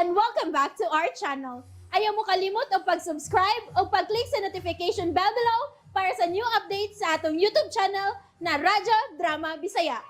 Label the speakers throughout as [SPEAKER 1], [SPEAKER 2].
[SPEAKER 1] And welcome back to our channel. Ayaw mo kalimot og pag-subscribe o pag-click sa notification bell below para sa new updates sa atong YouTube channel na Radyo Drama Bisaya.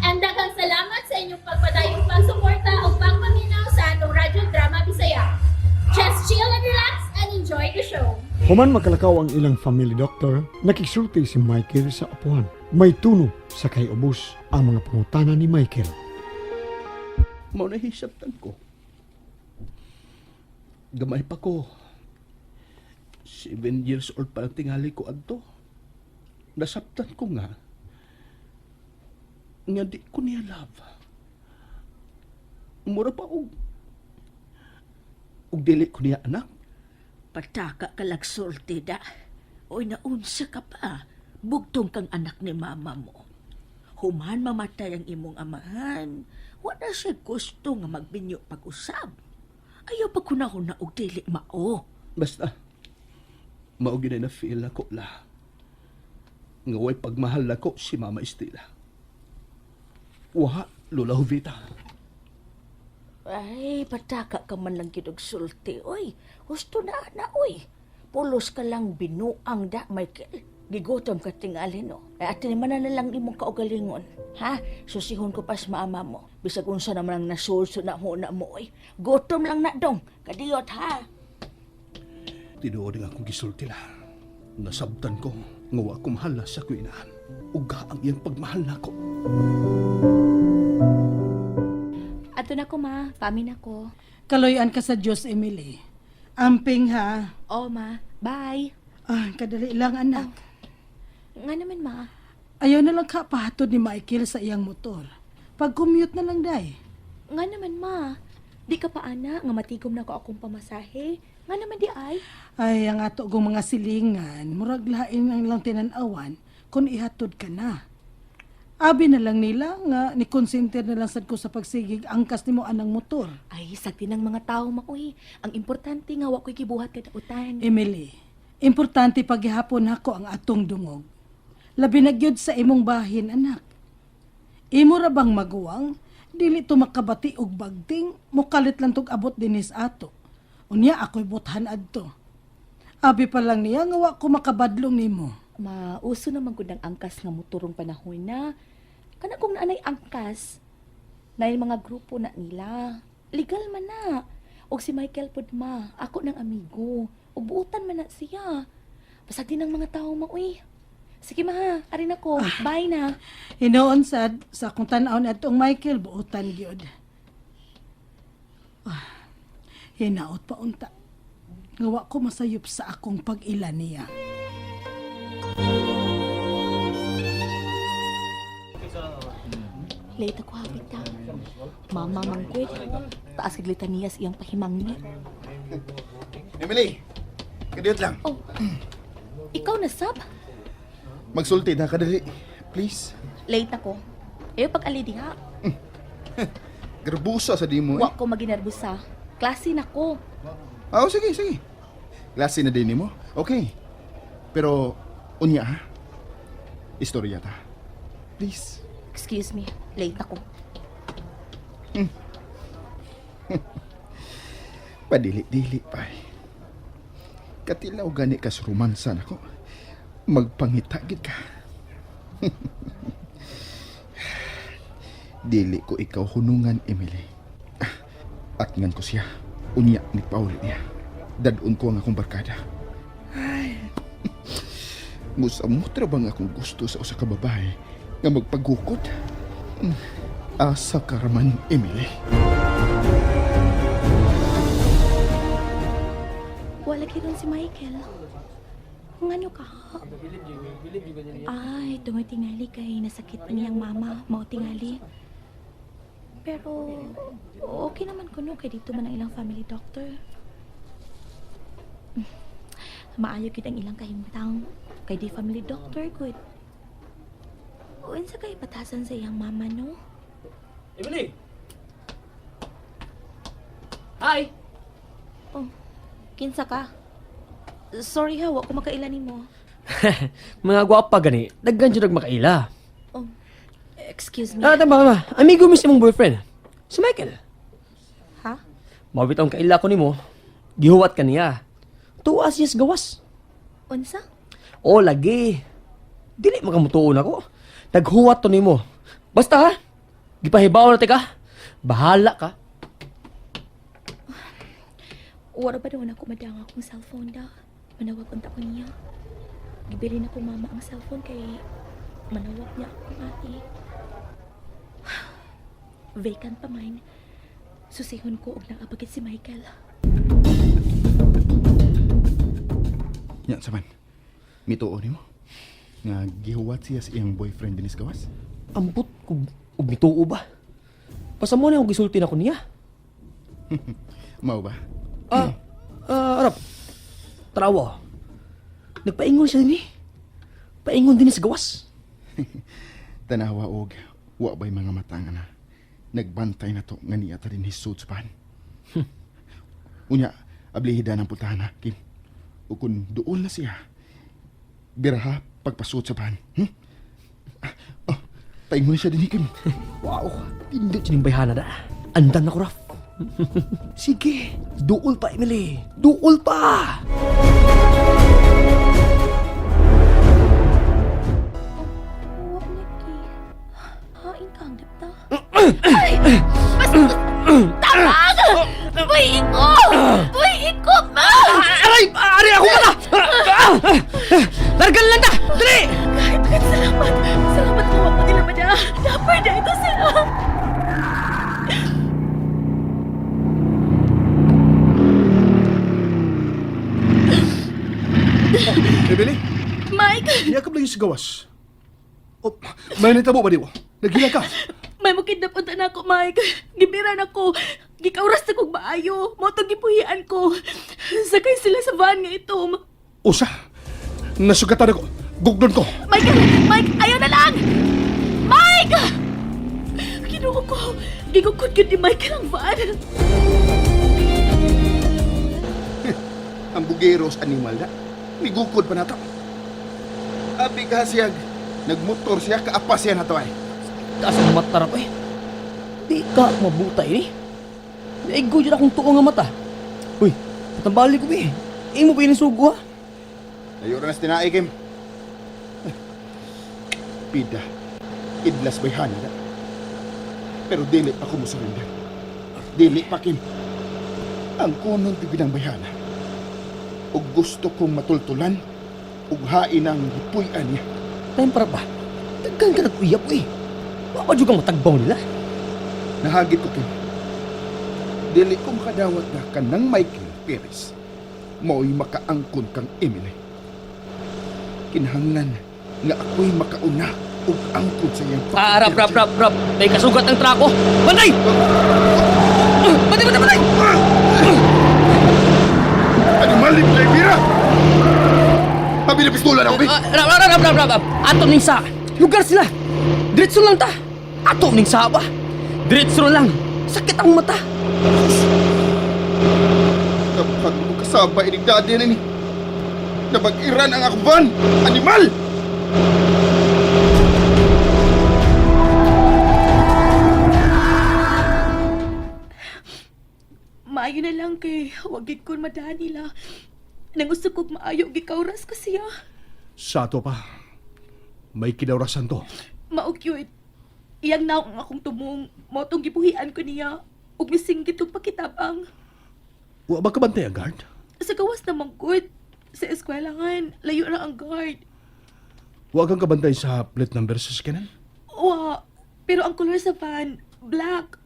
[SPEAKER 1] And daghang salamat sa inyong pagpadayong pagsuporta o pagpaminaw sa atong Radyo Drama Bisaya. Just chill and relax and enjoy the show.
[SPEAKER 2] Human makalakaw ang ilang family doctor, nakigsulti si Michael sa apuhan. May tuno sa kay ubos ang mga pangutana ni Michael.
[SPEAKER 3] Mao na hisabtan ko. Gamay pa ko. 7 years old pa lang tingali ko adto. Nasabtan ko nga nga di ko niya love. Mura pa og dili ko niya anak.
[SPEAKER 4] Pataka ka lagsulti da. Oy, naunsa ka pa. Bugtong kang anak ni mama mo. Human mamatay ang imong amahan. Wala siya gusto nga magbinyo pag-usab. Ayaw pa kunahon na og dili mao.
[SPEAKER 3] Basta, mao gyud na feel ako la. Nga way pagmahal nako si Mama Estela. Wa, Lola Jovita.
[SPEAKER 4] Ay, pataka ka man lang gyud og sulti, oy. Gusto na na, oy. Pulos ka lang binuang da, Michael. Gigutom ka tingali, no? Ay, ate naman na lang imong kaugalingon. Ha? Susihon ko pas maama mo. Bisag unsa naman ang nasulso na mo na mo, oy. Gutom lang na dong. Kadiyot, ha?
[SPEAKER 3] Tinuod nga akong gisulti la. Nasabtan ko nga wa ko mahala sa kuinahan. Uga ang iyang pagmahal nako.
[SPEAKER 5] Ato na ko, ma. Pamin ako.
[SPEAKER 6] Kaloyan ka sa Diyos, Emily. Amping ha.
[SPEAKER 5] Oo, ma. Bye.
[SPEAKER 6] Ah, kadali lang, anak.
[SPEAKER 5] Nga naman, ma.
[SPEAKER 6] Ayaw na lang ka pahatod ni Michael sa iyang motor. Pag-commute na lang, day.
[SPEAKER 5] Nga naman, ma. Di ka pa, ana, nga matigom na ko akong pamasahe. Nga naman di ay.
[SPEAKER 6] Ay, ang ato kong mga silingan, murag lain ang lang tinanawan kung ihatod ka na. Abi na lang nila nga ni consider na lang sad ko sa pagsigig angkas nimo anang motor.
[SPEAKER 5] Ay, sakti ng mga tao, ma, uy. Ang importante nga, wa ko'y gibuhat kadautan.
[SPEAKER 6] Emily, importante paghihapon nako ang atong dungog. Labi na gyud sa imong bahin, anak. Imo ra bang maguwang? Dili to makabati og bagting, mukalit lang tog abot dinis ato. Unya ako'y buthan adto. Abi pa lang niya nga wa ko makabadlong nimo.
[SPEAKER 5] Ma, uso naman gud ang angkas nga motorong panahon na. Kana kung naanay angkas, na yung mga grupo na nila. Legal man na. Og si Michael pod ma, ako ng amigo. Ug buutan man na siya. Basta din ang mga tao ma, uy. Sige ma, ha, arin ako. Bye na.
[SPEAKER 6] Hinoon sad sa akong tan-aw ni atong Michael buotan gyud. Ah, hinaot pa unta. Nga wa ko masayop sa akong pag-ila niya.
[SPEAKER 5] Late ako hapit ta. Mama mangkwit. Taas kag litaniyas iyang pahimangni.
[SPEAKER 7] Emily, kadiyot lang.
[SPEAKER 5] Oh, ikaw na sab?
[SPEAKER 7] Magsulti na kadali. Please.
[SPEAKER 5] Late ako. Ayaw pag-ali diha.
[SPEAKER 7] Garbusa sa di mo eh.
[SPEAKER 5] Wa ko maginerbusa. Klase na ko.
[SPEAKER 7] Oh, sige, sige. Klase na din mo. Okay. Pero, unya ha. Istorya ta. Please.
[SPEAKER 5] Excuse me, late ako.
[SPEAKER 7] Padili-dili pa eh. Katilaw gani ka sa romansa nako. Magpangita gid ka. Dili ko ikaw hunungan, Emily. Ah, at ngan ko siya. Unya ni Pauli niya. Dadun ko ang akong barkada. Ay. Musamutra bang akong gusto sa usa ka babae nga magpagukot? Asa ka raman, Emily.
[SPEAKER 5] Wala ron si Michael. Ngano ka? Ay, tungod tingali kay nasakit pa niyang mama, mao tingali. Pero okay naman kuno kay dito man ang ilang family doctor. Maayo gid ang ilang kahimtang kay di family doctor gud. Unsa kay batasan sa iyang mama no?
[SPEAKER 8] Emily! Hi!
[SPEAKER 5] Oh, kinsa ka? Sorry ha, wa ko makaila nimo.
[SPEAKER 8] Mga gwapa gani, daghan jud og makaila.
[SPEAKER 5] Oh, excuse me.
[SPEAKER 8] Ah, tama ba? Amigo mo si mong boyfriend. Si Michael.
[SPEAKER 5] Ha?
[SPEAKER 8] Mawit ang kaila ko nimo. Gihuwat ka niya. Tuwa siya sa gawas.
[SPEAKER 5] Unsa?
[SPEAKER 8] O lagi. Dili makamutuon ako. Naghuwat to nimo. Basta ha. Gipahibaw na tika. Bahala ka.
[SPEAKER 5] Wala ba naman ako madang akong cellphone da? Manawag unta ko niya. Gibili na ko mama ang cellphone kay manawag niya akong ate. Vacant pa man. Susihon ko og naabagit si Michael.
[SPEAKER 7] Nya, saman. Mituo nimo. Nga gihuwat siya sa iyang boyfriend dinis gawas.
[SPEAKER 8] Ambot ko og mituo ba. Basta mo na akong gisulti na ko niya.
[SPEAKER 7] Mao ba?
[SPEAKER 8] Ah, arap. Tarawa. Nagpaingon siya din eh. Paingon din sa gawas.
[SPEAKER 7] Tanawa og wa bay mga mata nga na. Nagbantay na to nga niya ta din hisud sa pan. Unya, ablihida ng putahan ha, Kim. O kung doon na siya, biraha pagpasud sa pan. Ah, oh, paingon siya din, Kim.
[SPEAKER 8] Wow, tindot siya ng bayhana da. Andan na ko, Raf. Sige, duol pa, Emily. Duol pa!
[SPEAKER 5] Huwag Nikki. Hain ka ang dapta. Ay! Basta! Tabang! Buhi ko! Buhi ko, ma!
[SPEAKER 8] Aray! Aray! Ako pala! Largan lang ta! Dali!
[SPEAKER 5] Kahit kahit salamat. Salamat ko ako nila ba na. Dapat na ito sila.
[SPEAKER 3] Emily,
[SPEAKER 5] Mike,
[SPEAKER 3] yakap lagi sa gawas. Oh, may nitabo ba di mo? Naghila ka.
[SPEAKER 5] may mukidnap unta na ako, Mike. Gibiran ako. Gikauras na kog maayo. Mo tong gipuhian ko. Sakay sila sa van nga itom.
[SPEAKER 3] Usa, nasugatan ako. Gugdon ko.
[SPEAKER 5] Michael! Mike! Ayaw na lang! Mike! Kinuha ko. Gigukod yun ni Michael ang van.
[SPEAKER 7] Ang bugeros animal na. Migukod pa nato. Abi ka siyag. Nagmotor siya, kaapas siya na to ay.
[SPEAKER 8] Taas ang mata rap eh. Di ka mabutay eh. Naigo dyan akong tuo nga mata. Uy, patambali ko eh. Imo pa sugo ha?
[SPEAKER 7] Layo ra na sa tinae, Kim. Pida, idlas bayhana na. Pero dili pa ko mosurrender. Dili pa, Kim. Ang kunon pigid ang bayhana. Ug gusto kong matultulan, ug hain ang gipuy-an niya.
[SPEAKER 8] Time para ba? Daghan ka nag-uyap eh. Wa pa dyan kang matagbaw nila.
[SPEAKER 7] Nahagit ko, Kim. Dili ko makadawat na kanang Michael Perez. Mao'y makaangkon kang Emily. Kinahanglan nga ako'y makauna ug angkon sa iyang
[SPEAKER 8] Ah, rap, rap, rap, rap. May kasugat ang trako. Bantay! Bantay, bantay, bantay!
[SPEAKER 7] Animal ni Bira! Abi na pistola na ako, be!
[SPEAKER 8] Ah, rap, rap, rap, rap, rap, rap. Ato ning sa. Lugar sila. Diretso lang ta. Ato ning sa ba? Diretso lang. Sakit ang mata.
[SPEAKER 7] Kapag mo kasaba inig daddy na ni. Nabag-iran ang akong van! Animal!
[SPEAKER 5] Maayo na lang kay wag gid ko madaan nila. Nang gusto kog maayo gikauras ko siya.
[SPEAKER 3] Sa ato pa, may kinawrasan to.
[SPEAKER 5] Mao gyud. Iyang naong akong tumong mao tong gipuhian ko niya ug misinggit og pakitabang.
[SPEAKER 3] Wa ba kabantay ang guard?
[SPEAKER 5] Sa gawas namang good. Sa eskwelahan, layo ra ang guard.
[SPEAKER 3] Wa kang kabantay sa plate number sa scanner?
[SPEAKER 5] Wa, pero ang color sa van, black.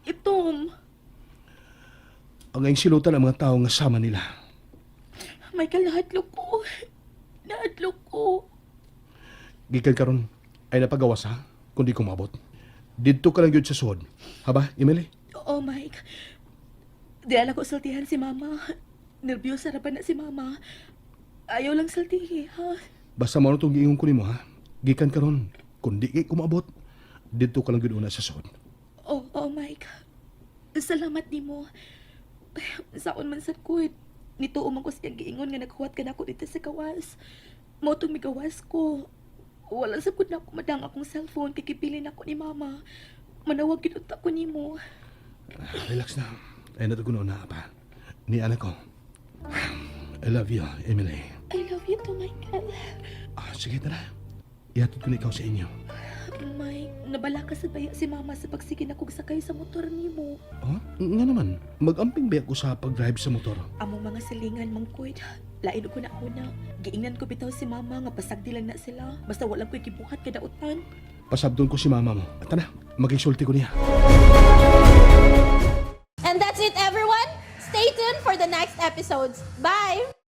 [SPEAKER 5] Itom.
[SPEAKER 3] Ang iyong silutan ang mga tao nga sama nila.
[SPEAKER 5] Michael, nahadlok ko. Nahadlok ko.
[SPEAKER 3] Gikan karon ay napagawas ha, kundi kumabot. Didto ka lang yun sa suod. Haba, Emily?
[SPEAKER 5] Oo, Mike. Di ala ko sultihan si Mama. Nervyosa ra ba na si Mama? Ayaw lang sultihi, ha?
[SPEAKER 3] Basta mo itong giingon ko nimo ha. Gikan karon, kundi kay kumabot. Didto ka lang yun una sa suod.
[SPEAKER 5] Oo, oh, Mike. Salamat nimo. Saon man sa kuit. Nito umang ko siyang giingon nga naghuwat ka na ako dito sa gawas. Mao tong migawas ko. Wala sa pud na ako madang akong cellphone kay gipilin ako ni Mama. Manawag gid unta ko nimo.
[SPEAKER 3] Relax na. Ay natuguno na pa. Ni anak ko. I love you, Emily.
[SPEAKER 5] I love you too, Michael.
[SPEAKER 3] Ah, sige, tara. Ihatod ko na ikaw sa inyo.
[SPEAKER 5] Mike, nabala ka sa baya si mama sa pagsige na kog sakay sa motor nimo.
[SPEAKER 3] Oh, nga naman. Mag-amping ba ako sa pag-drive sa motor?
[SPEAKER 5] Among mga silingan mangkoy. Lain ko na una. Giingnan ko bitaw si mama nga pasagdi lang na sila. Basta walang ko'y gibuhat kadautan.
[SPEAKER 3] Pasabdon ko si mama mo. At tara, magisulti ko niya.
[SPEAKER 1] And that's it, everyone. Stay tuned for the next episodes. Bye!